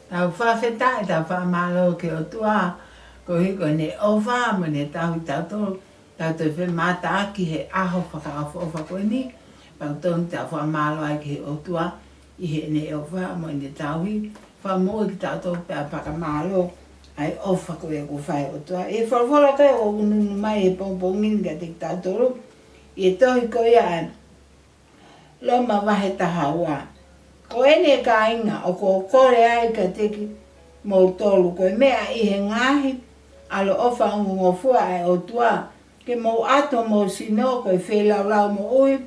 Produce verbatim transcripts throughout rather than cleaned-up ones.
Tau fakafetaʻi, tau fakamālō ki he ʻOtua, koeʻuhi ko ʻene ʻofa mo ʻene tauhi kitautolu, tau toe femātaaki he ʻaho fakaʻofoʻofa ko eni, tau tonu tau fakamālō ai ki he ʻOtua, ʻi heʻene ʻofa mo ʻene tauhi, fakamoʻui kitautolu pea fakamālō ʻa e ʻofa ko ia kuo fai ʻe he ʻOtua. ʻI he folofola ko ē ʻoku ʻunuʻunu mai he pongipongi ni kiate kitautolu, ʻi he tohi ko ia ʻa Loma vahe taha ua. Ko eni ʻe kāinga, ʻoku ou kole ai kiate kimoutolu, ko e meʻa ʻi he ngaahi ʻaloʻofa ongongofua ʻa e ʻOtua, ke mou ʻatu homou sino ko e feilaulau moʻui,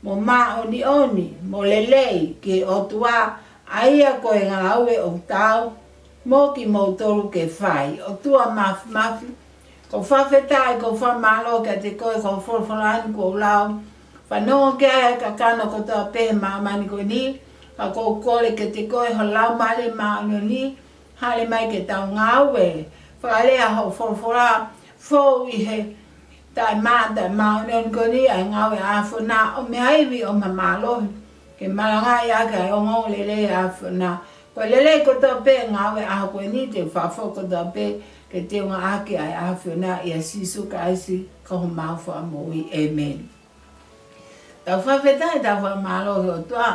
mo māʻoniʻoni, mo lelei ki he ʻOtua, ʻa ia ko e ngāue ʻoku taau mo kimoutolu ke fai. ʻOtua Māfimafi, ʻoku ou fakafetaʻi, ʻoku ou fakamālō kiate koe, ko e folofola ni kuo u lau, fanongo ki ai ʻa e kakano kotoa pē he māmani ko eni, ka ʻoku ou kole kiate koe ho Laumālie Māʻoniʻoni, hāʻele mai ke tau ngāue, fakalea hoʻo folofola, fou ʻi he taʻemaʻa, taʻemāʻoniʻoni ko eni, ʻa e ngāue ʻa e ʻAfiona, ʻo meʻa ivi ʻo mamālohi, ke malangaʻi ʻaki ʻa e ongoongolelei ʻa e ʻAfiona. Ko e lelei kotoa pē ngāue ʻaho ko eni, te u fakafoki kotoa pē ke teunga ʻaki ʻa e ʻAfiona, ʻia Sīsū Kalaisi ko homau Fakamoʻui. ʻĒmeni. Tau fakafetaʻi, tau fakamālō ki he ʻOtua,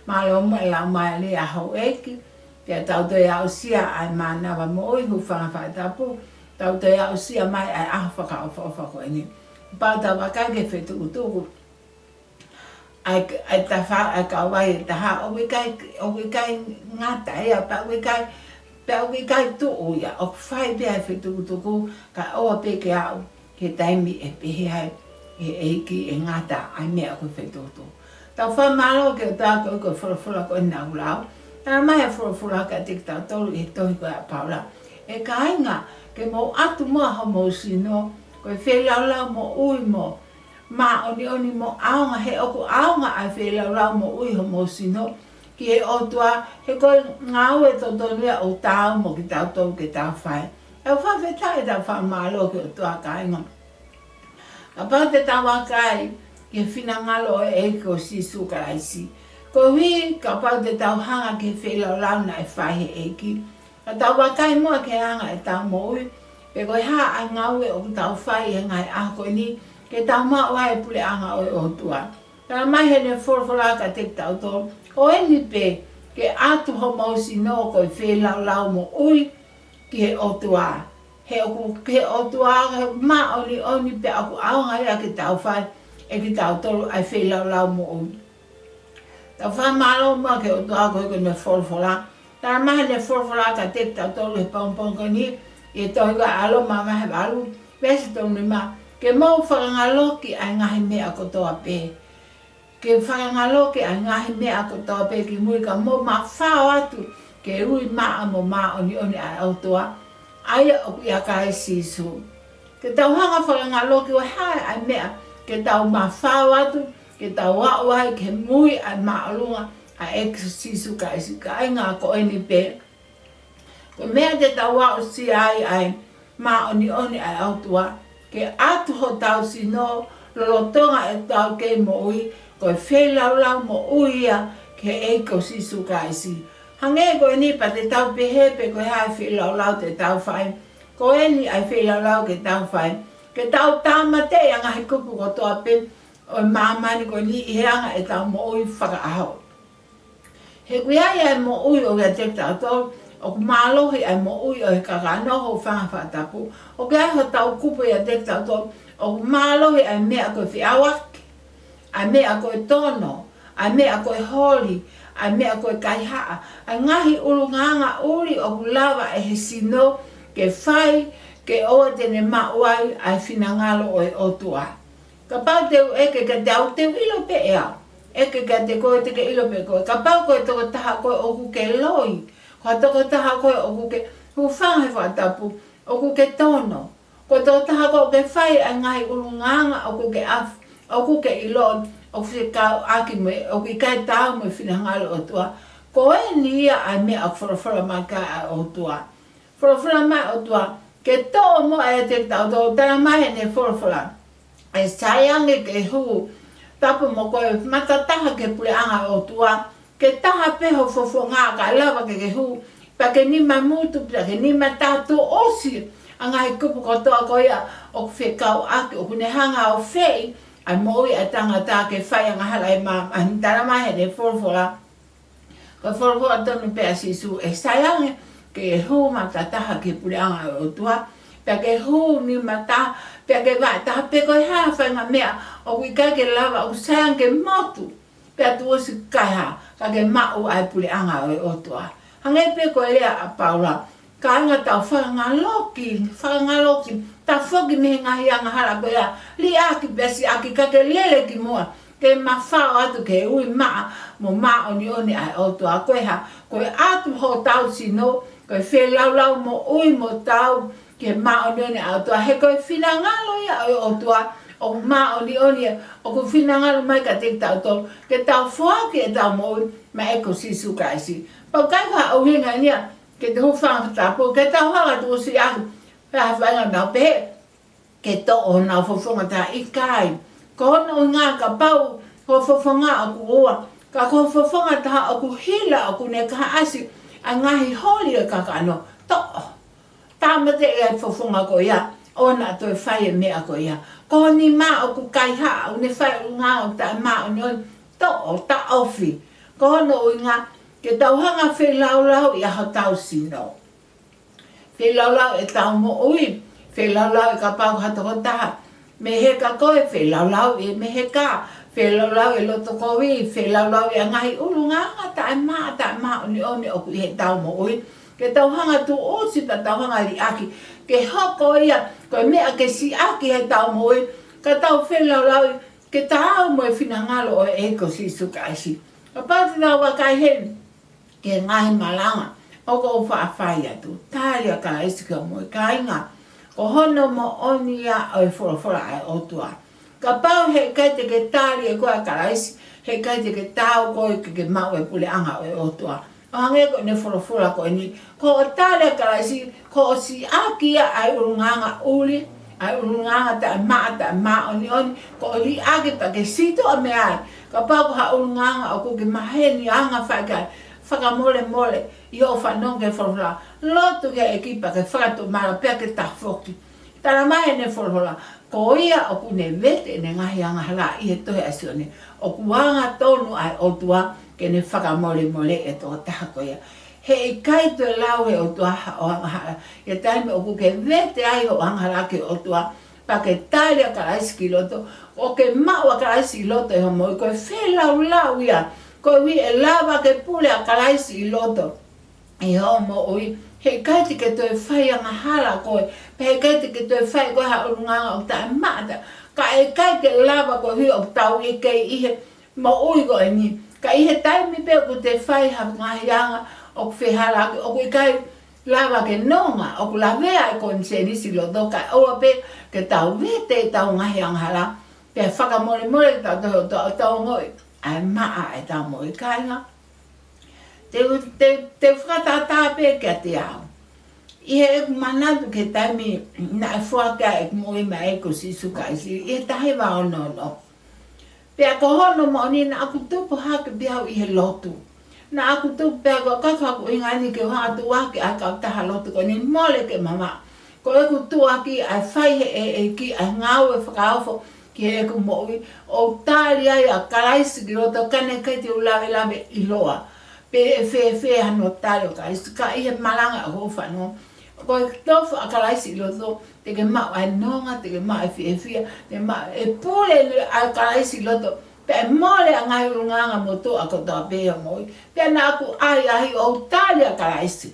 mālō muʻa e laumālie ʻa houʻeiki, pea tau toe aʻusia ʻa e mānava moʻui, hūfanga he fakatapu, tau toe aʻusia mai ʻa e ʻaho fakaʻofoʻofa ko eni. Pea tau vakai ki he fetukutuku ʻa e, ʻa e tafa, ʻa e kauvai ʻe taha, ʻoku ʻikai, ʻoku ʻikai ngata ia, pea ʻoku ʻikai, pea ʻoku ʻikai tuʻu ia, ʻoku fai pē ʻa e fetukutuku, kae ʻoua pē ke aʻu ki he taimi ʻe pehē ai ʻe he ʻEiki ʻe ngata ʻa e meʻa ko e fetukutuku. Tau fakamālō ki he ʻOtua koeʻuhi ko e folofola ko eni naʻa ku lau. Talamai ʻe he folofola kiate kitautolu ʻi he tohi ko ia ʻa Paula, ʻE kāinga, ke mou ʻatu muʻa homou sino ko e feilaulau moʻui mo māʻoniʻoni mo ʻaonga, he ʻoku ʻaonga ʻa e feilaulau moʻui homou sino ki he ʻOtua, he ko e ngāue totonu ia ʻoku taau mo kitautolu ke tau fai. Tau fakafetaʻi, tau fakamālō ki he ʻOtua, kāinga. Kapau te tau vakai ki he finangalo ʻo e ʻEiki ko Sīsū Kalaisi, koeʻuhi kapau te tau hanga ki he feilaulau naʻe fai ʻe he ʻEiki, ka tau vakai muʻa ki he anga ʻetau moʻui, pe ko e hā ʻa e ngāue ʻoku tau fai he ngaahi ʻaho ko eni ke tau maʻu ai e puleʻanga ʻo e ʻOtua. Talamai heʻene folofola kiate kitautolu, ko eni pē, ke ʻatu homou sino ko e feilaulau moʻui ki he ʻOtua. He ʻoku, ki he ʻOtua, he māʻoniʻoni pea ʻoku ʻaonga ia ke tau fai ʻe kitautolu ʻa e feilaulau moʻui. Tau fakamālō muʻa ki he ʻOtua koeʻuhi ko ʻene folofola. Talamai heʻene folofola kiate kitautolu he pongipongi ko eni, ʻi he tohi ko ia ʻa Loma vahe valu, veesi tolu nima, ke mou fakangaloki ʻa e ngaahi meʻa kotoa pē. Ke fakangaloki ʻa e ngaahi meʻa kotoa pē ki mui, ka mou mafao atu ki he ui maʻa mo māʻoniʻoni ʻa e ʻOtua, ʻa ia ʻoku ʻia Kalaisi Sīsū. Ke tau hanga fakangaloki ʻo hā ʻa e meʻa ke tau mafao atu, ke tau aʻu ai ki he moʻui ʻa e māʻolunga ʻa e ʻEiki ko Sīsū Kalaisi, kāinga, ko eni pē. Ko e meʻa te tau aʻusia ai ʻa e māʻoniʻoni ʻa e ʻOtua, ke ʻatu hotau sino lolotonga ʻetau kei moʻui, ko e feilaulau moʻui ia ki he ʻEiki ko Sīsū Kalaisi. Hangē ko eni pea te tau pehē pe ko e hā e feilaulau te tau fai, ko eni ʻa e feilaulau ke tau fai, ke tau tāmateʻi ʻa e ngaahi kupu kotoa pē ʻo e māmani ko eni ʻi he anga ʻetau moʻui fakaʻaho. He ʻoku ʻi ai ʻa e moʻui ʻoku ʻiate kitautolu, ʻoku mālohi ʻa e moʻui ʻo e kakano, hūfanga he fakatapu. ʻOku ʻi ai hotau kupu ʻiate kitautolu, ʻoku mālohi ʻa e meʻa ko e feʻauaki, ʻa e meʻa ko e tono, ʻa e meʻa ko e holi, ʻa e meʻa ko e kaihaʻa, ʻa e ngaahi ʻulungaanga ʻuli ʻoku lava ʻe he sino ke fai, ke ʻoua te ne maʻu ai ʻa e finangalo ʻo e ʻOtua. Kapau te u ʻeke kiate au, te u ʻilo pē ʻe au. ʻEke kiate koe, te ke ʻilo pē koe. Kapau ko e tokotaha koe ʻoku ke loi, ko e tokotaha koe ʻoku ke, hūfanga he fakatapu, ʻoku ke tono, ko e tokotaha koe ʻoku ke fai ʻa e ngaahi ʻulungaanga ʻoku ke af-, ʻoku ke ʻilo ʻoku fekauʻaki mo e, ʻoku ʻikai taau mo e finangalo ʻo e ʻOtua, ko eni ia ʻa e meʻa ʻoku folofola mai ki ai ʻa e ʻOtua. Folofola mai ʻOtua, ke toʻo muʻa ʻiate kitautolu, talamai heʻene folofola, ʻe sai ange ke hū, tapu mo koe, matataha ki he puleʻanga ʻo e ʻOtua, ke taha pē ho fofonga kae lava ke ke hū, Pea ke nima mutu, pea ke nima tatu ʻosi ʻa e ngaahi kupu kotoa ko ia ʻoku fekauʻaki, ʻoku ne hanga ʻo fai ʻa e moʻui ʻa e tangata ke fai angahala ʻi māmani. Talamai heʻene folofola, ko e folofola tonu pē ʻa Sīsū, ʻe sai ange ke hū matataha ki he puleʻanga ʻo e ʻOtua, pea ke hū nima taha, pea ke vaʻe taha, pe ko e hā ha faʻahinga meʻa ʻoku ʻikai ke lava, ʻoku sai ange ke motu, pea tuʻusi kaihaʻa, ka ke maʻu ʻa e puleʻanga ʻo e ʻOtua. Hangē pē ko e lea ʻa Paula, kāinga, tau fakangaloki, fakangaloki, tafoki mei he ngaahi angahala ko ia, liʻaki pea siʻaki, ka ke lele ki muʻa, ke mafao atu ki he ui maʻa mo māʻoniʻoni ʻa e ʻOtua. Ko e hā? Ko e ʻatu hotau sino, ko e feilaulau moʻui mo tau ki he māʻoniʻoni ʻa e ʻOtua. He ko e finangalo ia ʻo e ʻOtua ʻoku māʻoniʻoni, ʻoku finangalo mai kiate kitautolu ke tau foaki ʻetau moʻui maʻa e ʻEiki ko Sīsū Kalaisi. Pea ʻoku ʻikai ko ha ʻuhinga ia ke te hūfanga he tapu, ke tau hanga tuʻusi ʻaki ha faʻahinga meʻa pehē ke toʻo honau fofonga, tā, ʻikai. Ko hono ʻuhinga, kapau ko e fofonga ʻoku ua, ka ko e fofonga ʻe taha ʻoku hila, ʻoku ne kaihaʻasi ʻa e ngaahi holi ʻo e kakano, toʻo, tāmateʻi ʻa e fofonga ko ia, ʻoua naʻa toe fai e meʻa ko ia. Ko e nima ʻoku kaihaʻa, ʻoku ne fai ʻulungaanga ʻoku taʻemāʻoniʻoni, toʻo, taʻofi. Ko hono ʻuhinga ke tau hanga feilaulau ia hotau sino. Feilaulau ʻetau moʻui, feilaulau ʻe kapau ha tokotaha meheka koe, feilaulau ʻe meheka, feilaulau ʻe loto kovi, feilaulau ʻa e ngaahi ʻulungaanga taʻemaʻa, taʻemāʻoniʻoni ʻoku ʻi heʻetau moʻui. Ke tau hanga tuʻusi, pea tau hanga liʻaki, ke hoko ia ko e meʻa ke siʻaki heʻetau moʻui, ka tau feilaulau ke taau mo e finangalo ʻo e ʻEiki ko Sīsū Kalaisi. Kapau te tau vakai heni ki he ngaahi malanga ʻoku ou faʻa fai atu, tali ʻa Kalaisi ki hoʻo moʻui, kāinga. Ko hono moʻoni ia ʻo e folofola ʻa e ʻOtua. Kapau heʻikai te ke tali ʻe koe ʻa Kalaisi, heʻikai te ke taau koe ke ke maʻu e puleʻanga ʻo e ʻOtua. ʻO hangē ko ʻene folofola ko eni, ko hoʻo tali ʻa Kalaisi, ko hoʻo siʻaki ia ʻa e ʻulungaanga ʻuli, ʻa e ʻulungaanga taʻemaʻa, taʻemāʻoniʻoni, ko hoʻo liʻaki pea ke sītuʻa mei ai. Kapau ko ha ʻulungaanga ʻoku ke maheni ange, fai ki ai, fakamolemole, ʻi hoʻo fanongo ki he folofola, lotu ki he ʻEiki pea ke fakatomala pea ke tafoki. Talamai heʻene folofola, ko ia ʻoku ne vete ʻene ngaahi angahala ʻi he tohi ʻa Sione, ʻoku angatonu ʻa e ʻOtua ke ne fakamolemoleʻi e tokotaha ko ia. Heʻikai toe lau ʻe he ʻOtua haʻo angahala ʻi he taimi ʻoku ke vete ai hoʻo angahala ki he ʻOtua, pea ke tali ʻa Kalaisi ki loto, ʻo ke maʻu ʻa Kalaisi ʻi loto ʻi hoʻo moʻui. Ko e feilaulau ia, koeʻuhi ʻe lava ke pule ʻa Kalaisi ʻi loto ʻi hoʻo moʻui. Heʻikai te ke toe fai angahala koe, pea heʻikai te ke toe fai ʻe koe ha ʻulungaanga ʻoku taʻemaʻa, ka ʻe ʻikai ke lava, koeʻuhi ʻoku tau ʻi he, kei ʻi he moʻui ko eni. Ka ʻi he taimi pē ʻoku te fai ha ngaahi anga ʻoku fehālaaki, ʻoku ʻikai lava ke nonga, ʻoku lavea e konisēnisi ʻi loto, kae ʻoua pē ke tau vete ʻetau ngaahi angahala, pea fakamolemole ke tau, tau, tau, tau ongoʻi ʻa e maʻa ʻetau moʻui, kāinga. Te, te, te fakatātā pē kiate au. ʻI heʻeku manatu ki he taimi naʻe foaki ai ʻeku moʻui maʻa e ʻEiki ko Sīsū Kalaisi, ʻi he taha hiva ono ono. Pea ko hono moʻoni naʻa ku tupu hake pē au ʻi he lotu. Naʻa ku tupu pē au, ko e ʻuhinga eni ke u hanga tuʻuaki ʻa e kautaha lotu ko eni, mole ke mamaʻo. Ko ʻeku tuʻuaki ʻa e fai ʻe he ʻEiki ʻa e ngāue fakaofo ki heʻeku moʻui, ʻo tali ai ʻa Kalaisi ki loto, ka naʻe ʻikai te u lavelaveʻiloa pe ʻe fēfē hano tali ʻo Kalaisi, ka ʻi he malanga ʻoku ou fanongo, ko e tofa ʻa Kalaisi ʻi loto, te ke maʻu ʻa e nonga, te ke maʻu e fiefia, te ke maʻu e pule ʻa Kalaisi ʻi loto, pea ʻe mole ʻa e ngaahi ʻulungaanga motuʻa kotoa pē ʻi hoʻo moʻui. Pea naʻa ku ʻahiʻahi ʻo tali ʻa Kalaisi.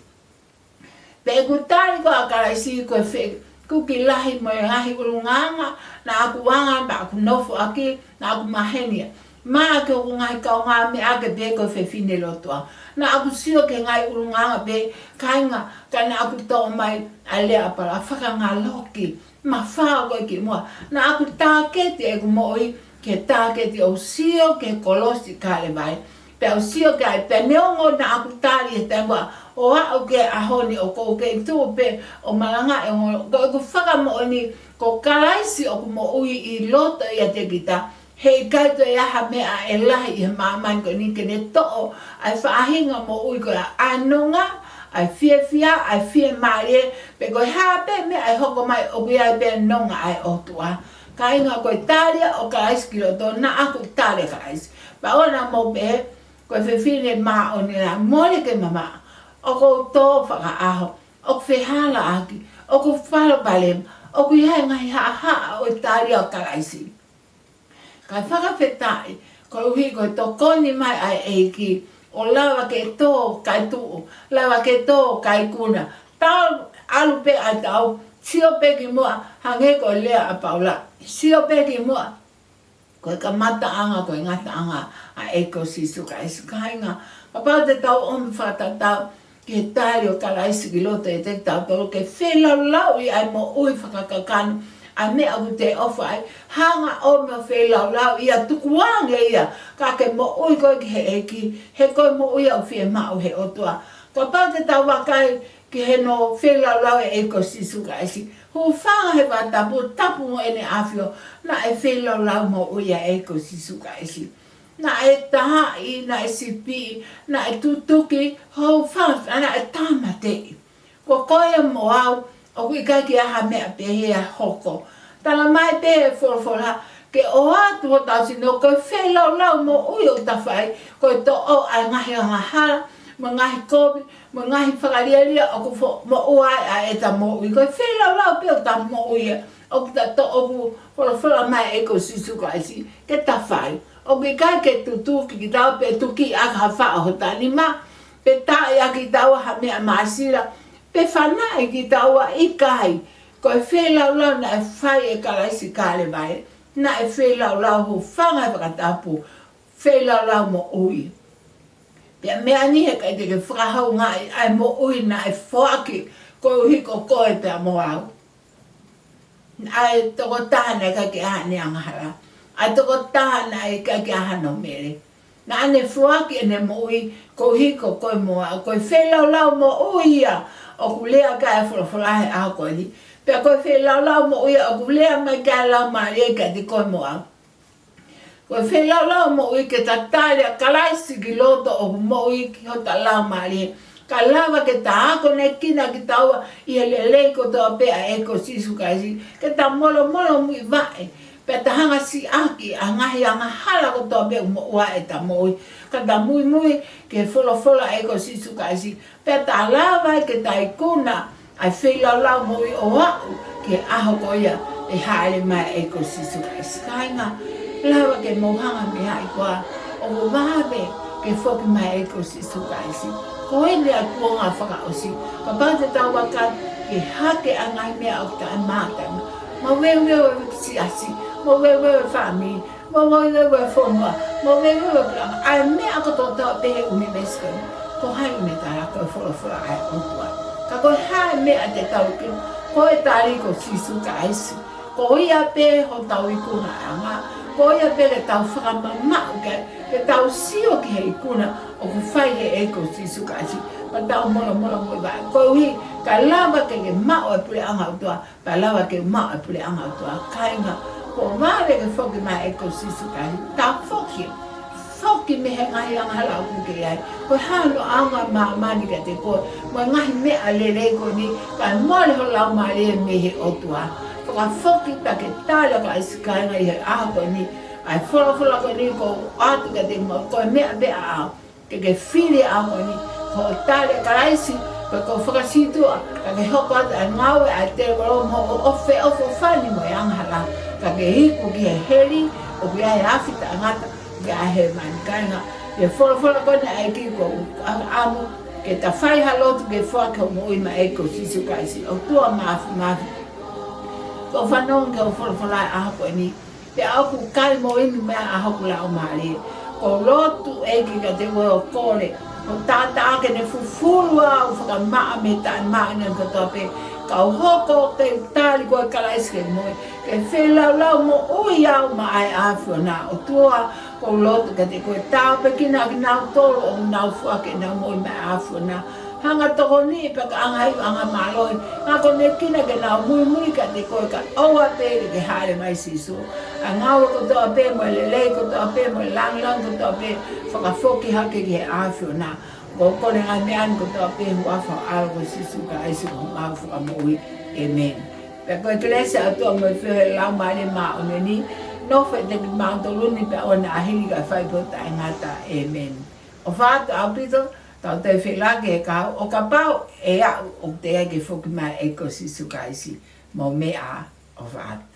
Pea ʻeku tali ko ē ʻa Kalaisi ko e fekuki lahi mo e ngaahi ʻulungaanga naʻa ku anga, naʻa ku nofo ʻaki, naʻa ku maheni ai. Mahalo ko e ngaahi kaungāmeʻa ke pehē ko e fefine lotu au. Naʻa ku sio ki he ngaahi ʻulungaanga pē, kāinga, ka naʻa ku toʻo mai ʻa e lea ʻa Paula, fakangaloki, mafao koe ki muʻa. Naʻa ku tāketi ʻeku moʻui ki he tāketi ʻo sio ki he kolosi Kalevale. Pea u sio ki ai, pea neongo naʻa ku tali he taimi ko ia ʻo aʻu ki he ʻaho ni ʻoku ou kei tuʻu pē ʻo malanga, ʻe ongo ko ʻeku fakamoʻoni ko Kalaisi ʻoku moʻui ʻi loto ʻiate kita. Heʻikai toe ʻi ai ha meʻa ʻe lahi ʻi he māmani ko eni ke ne toʻo ʻa e faʻahinga moʻui ko ia, ʻa e nonga, ʻa e fiefia, ʻa e fiemālie, pe ko e hā pē meʻa ʻe hoko mai, ʻoku ʻi ai pē nonga ʻa e ʻOtua. Kāinga, ko e tali ʻo Kalaisi ki loto, naʻa ku tali ʻa Kalaisi. Pea ʻoua naʻa mou pehē, ko e fefine māʻoniʻoni, mole ke mamaʻo. ʻOku ou tō fakaʻaho, ʻoku fehālaaki, ʻoku palopalema, ʻoku ʻi ai e ngaahi haʻahaʻa ʻo e tali ʻo Kalaisi. Kae fakafetaʻi, koeʻuhi ko e tokoni mai ʻa e ʻEiki, ʻo lava ke tō kae tuʻu, lava ke tō kae ikuna. Tau ʻalu pē ʻa e tau, sio pē ki muʻa, hangē ko e lea ʻa Paula. Sio pē ki muʻa, ko e kamataʻanga, ko e ngataʻanga ʻa e ʻEiki ko Sīsū Kalaisi. Kāinga, kapau te tau ʻomi fakatatau ki he tali ʻo Kalaisi ki loto ʻiate kitautolu, ke feilaulauʻi ʻa e moʻui fakakakano, ʻa e meʻa ʻoku te ʻofa ai, hanga ʻo ʻomi ʻo feilaulau ia, tukuange ia, ka ke moʻui koe ki he ʻEiki, he ko e moʻui ʻoku fiemaʻu ʻe he ʻOtua. Kapau te tau vakai ki hono feilaulau ʻa e ʻEiki ko Sīsū Kalaisi, hūfanga he fakatapu, tapu mo ʻene ʻAfio, naʻe feilaulau moʻui ʻa e ʻEiki ko Sīsū Kalaisi. Naʻe taaʻi, naʻe sipi, naʻe tutuki, hūfanga, naʻe tāmateʻi. Ko koe mo au, ʻoku ʻikai ke ʻi ai ha meʻa pehē ʻe hoko. Talamai pē ʻe he folofola, ke ʻoatu hotau sino, ko e feilaulau moʻui ʻoku ta fai, ko e toʻo ʻa e ngaahi angahala, mo e ngaahi kovi, mo e ngaahi fakalielia ʻoku fo-, moʻua ai ʻa ʻeta moʻui. Ko e feilaulau pē ʻoku ta moʻui ai, ʻoku ta toʻo, ʻoku folofola mai ʻa e ʻEiki ko Sīsū Kalaisi, ke ta fai. ʻOku ʻikai ke tutuki kitaua pe tuki ʻaki ha faʻo hota nima, pe taaʻi ʻaki kitaua ha meʻa māsila, pe fanaʻi kitaua, ʻikai. Ko e feilaulau naʻe fai ʻe Kalaisi Kalevale, naʻe feilaulau hūfanga he fakatapu, feilaulau moʻui. Pea meʻa ni heʻikai te ke fakahoungaʻi ʻa e moʻui naʻe foaki koeʻuhi ko koe pea mo au. ʻA e tokotaha naʻe ʻikai ke ʻi ai haʻane angahala. ʻA e tokotaha naʻe ʻikai ke ʻi ai hano mele. Naʻa ne foaki ʻene moʻui koeʻuhi ko koe mo au. Ko e feilaulau moʻui ia ʻoku lea ki ai ʻa e folofola he ʻaho ko eni. Pea ko e feilaulau moʻui ia ʻoku lea mai ki ai ʻa e Laumālie kiate koe mo au. Ko e feilaulau moʻui ke ta tali ʻa Kalaisi ki loto ʻo moʻui ki hota laumālie. Ka lava ke ta akonekina kitaua ʻi he lelei kotoa pē ʻa e ʻEiki ko Sīsū Kalaisi. Ke ta molomolomuivaʻe. Pea ta hanga ʻo siʻaki ʻa e ngaahi angahala kotoa pē ʻoku moʻua ai ʻeta moʻui. Ka ta muimui ki he folofola ʻa e ʻEiki ko Sīsū Kalaisi. Pea ta lava ai ke ta ikuna ʻa e feilaulau moʻui ʻo aʻu ki he ʻaho ko ia ʻe hāʻele mai ai ʻa e ʻEiki ko Sīsū Kalaisi. Kāinga, lava ke mou hanga ʻo meaʻi koā ʻoku vave ke foki mai ʻa e ʻEiki ko Sīsū Kalaisi. Ko eni ʻa e kuonga fakaʻosi. Kapau te tau vakai ki he hake ʻa e ngaahi meʻa ʻoku taʻemātaʻu. Maveuveu e siasi, maveuveu e fāmili, maveuveu e fonua, maveuveu e puleʻanga, ʻa e meʻa kotoa pē he ʻunivēsi ko eni. Ko hai ʻoku ne tala? Ko e folofola ʻa e ʻOtua. Ka ko e hā e meʻa te tau kei, ko e tali ko Sīsū Kalaisi. Ko ia pē hotau ikunaʻanga, ko ia pē ke tau fakamamaʻu ki ai, ke tau sio ki he ikuna ʻoku fai ʻe he ʻEiki ko Sīsū Kalaisi. Pea tau molomolomuivaʻe. Koeʻuhi, ka lava ke ke maʻu e puleʻanga ʻo e ʻOtua, pea lava ke maʻu e puleʻanga ʻo e ʻOtua. Kāinga, kuo vave ke foki mai ʻa e ʻEiki ko Sīsū Kalaisi. Ta foki, foki mei he ngaahi angahala ʻoku ke ʻi ai. Ko e hā hono ʻaonga ʻa māmani kiate koe, mo e ngaahi meʻa lelei ko eni, kae mole ho laumālie mei he ʻOtua. Fakafoki, ta ke tali ʻa Kalaisi, kāinga, ʻi he ʻaho ko eni. ʻA e folofola ko eni kuo u ʻoatu kiate kimoutolu, ko e meʻa pē ʻaʻau. Ke ke fili ʻa e ʻaho ko eni, ko e tali ʻa Kalaisi, pea ko e fakasītuʻa, ka ke hoko atu ʻa e ngāue ʻa e tēvolo mo hoʻo ʻofeʻofani mo e angahala, ka ke iku ki he heli, ʻoku ʻi ai e afi taʻengata, ʻoku ʻi ai e hēvani. Kāinga, ʻi he folofola ko eni ʻa e ʻEiki, ʻoku ou ʻamu ke ta fai ha lotu ke foaki hoʻo moʻui maʻa e ʻEiki ko Sīsū Kalaisi. ʻOtua Māfimafi, ʻoku ou fanongo ki hoʻo folofola he ʻaho ko eni, pea ʻoku kai mo inu meʻa ʻa hoku laumālie. ʻOku ou lotu, ʻEiki, kiate koe ʻo kole ho taʻataʻa ke ne fufulu au fakamaʻa mei he taʻemāʻoniʻoni kotoa pē, kau hoko ke tali koe Kalaisi ke moʻui, ke feilaulau moʻui au maʻa e ʻAfiona. ʻOtua, ʻoku ou lotu kiate koe, tāpuekina kinautolu ʻoku nau foaki ʻenau moʻui maʻa e ʻAfiona. Hanga ʻo tokoniʻi pea ka ʻi ai ha anga mālohi, akonekina ke nau muimui kiate koe, kae ʻoua pē ke ke hāʻele mai, Sīsū. ʻA e ngāue kotoa pē, mo e lelei kotoa pē, mo e lāngilangi kotoa pē, fakafoki hake ki he ʻAfiona. Ko e kole ngaahi meʻa ni kotoa pē he huafa ʻo ho ʻAlo ko Sīsū Kalaisi ko homau Fakamoʻui. ʻĒmeni. Pea ko e kelesi ʻa e ʻOtua mo e feohi ʻa e Laumālie Māʻoniʻoni, nofoʻia ʻiate kimautolu ni pea ʻoua naʻa hili kae fai pē ʻo taʻengata. ʻĒmeni. ʻOfa atu ʻaupito, tau toe feʻiloaki he kahaʻu ʻo kapau ʻe aʻu ʻoku teʻeki ai ke foki mai e ʻEiki ko Sīsū Kalaisi. Mou meʻa ā, ʻofa atu.